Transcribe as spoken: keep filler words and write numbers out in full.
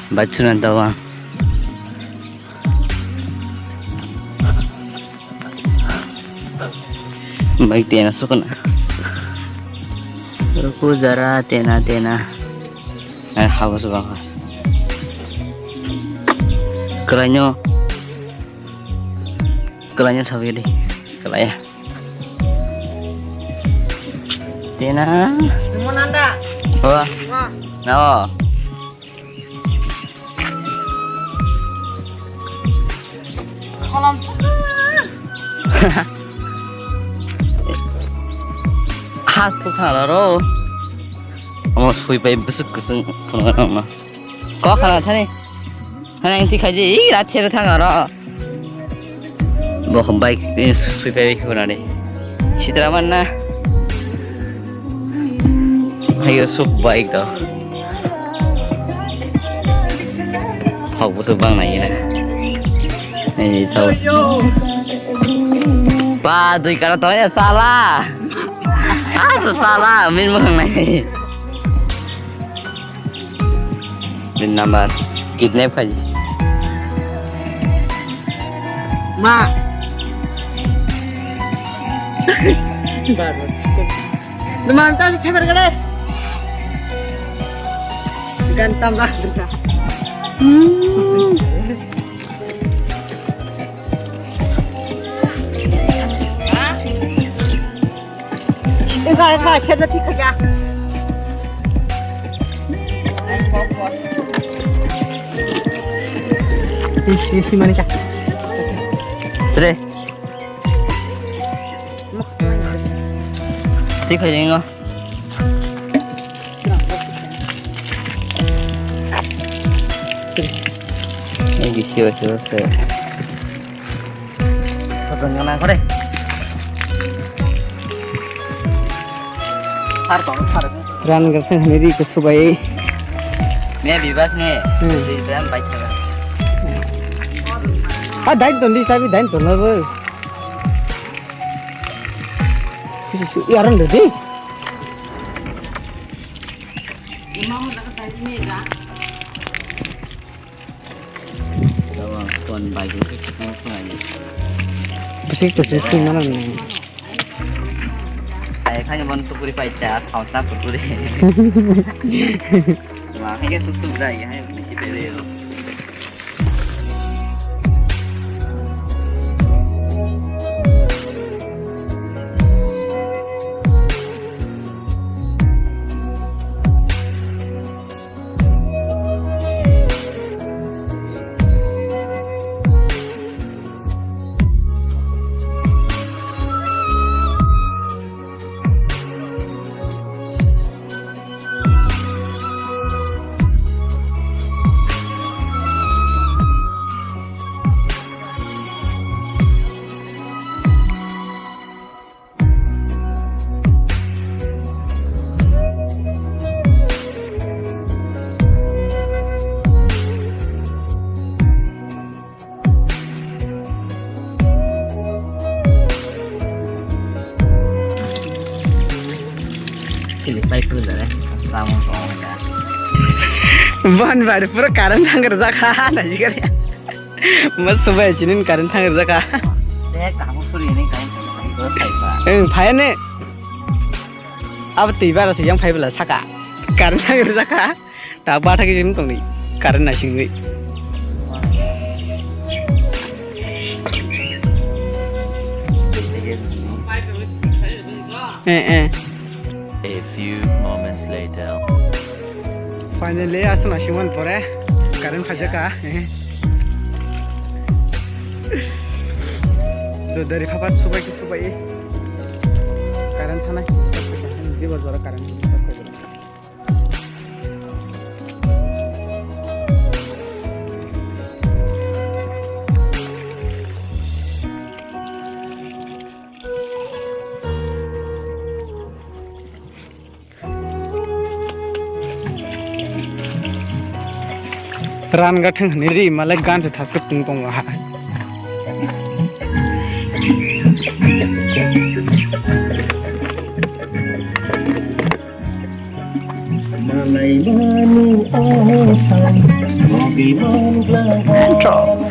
Bike chuna dawa. Bike tena sukuna. Ruku jara tena tena. Eh, habo subang ha. Kelainyo. Kelainyo sabi di. Kelai ya. Tena. Monanda. Oh. Wah. No. Kolam. Has tu thara ro. Omo sui pai busuk kusung kono ma. Ko khana thani. Hana inti khaji i rat thero thang aro. Bo bike ni sui pai khuna ni. Sitra man na. Hayo sub bike do. Hok bu sub bang nai na. Ni thau. Ba dui kara to ya sala. Ah sala min mo nai. Din number kidnap khai. Ma. Teman tahu saya berkata. Ganteng lah. Hmm. Eka, eka, siapa sih kerja? Isi, isi mana cak? Tre. Tik aja enggak. Ini bisi bisi bisi. Sabun yang nangkore. Thar tong thar. Ran gasa hani ri kesubai. Me bibas ne. Hmm. Di dan baik thar. Ah, dain ton di sabi dain ton labo. Yaran deh di. Bisik to sing mana ni? Ai khani bon tukuri paita, khausa tukuri. Ma khani tuk tuk jai hai ni kite re. Bon bai pura current thang rwjak kha, naijikari. Mas subai chinin current thang rwjak kha. Tei kamu suri ni current thang rwjak kha. Eng phai ne. Abo twi bara se yang phai bwla saka. Current thang rwjak kha. Ta bathak jim tongni current naisingwi. Eh, eh. A few moments later. Finally, aswk naisingmani pore current phaijak kha. Do dari phapat subai ki subai. Current thanai. Di bor jora current. Ran gathang hwnwi ri malai gan se thaskhe tung tongo ha. Malaimani asai. Intro.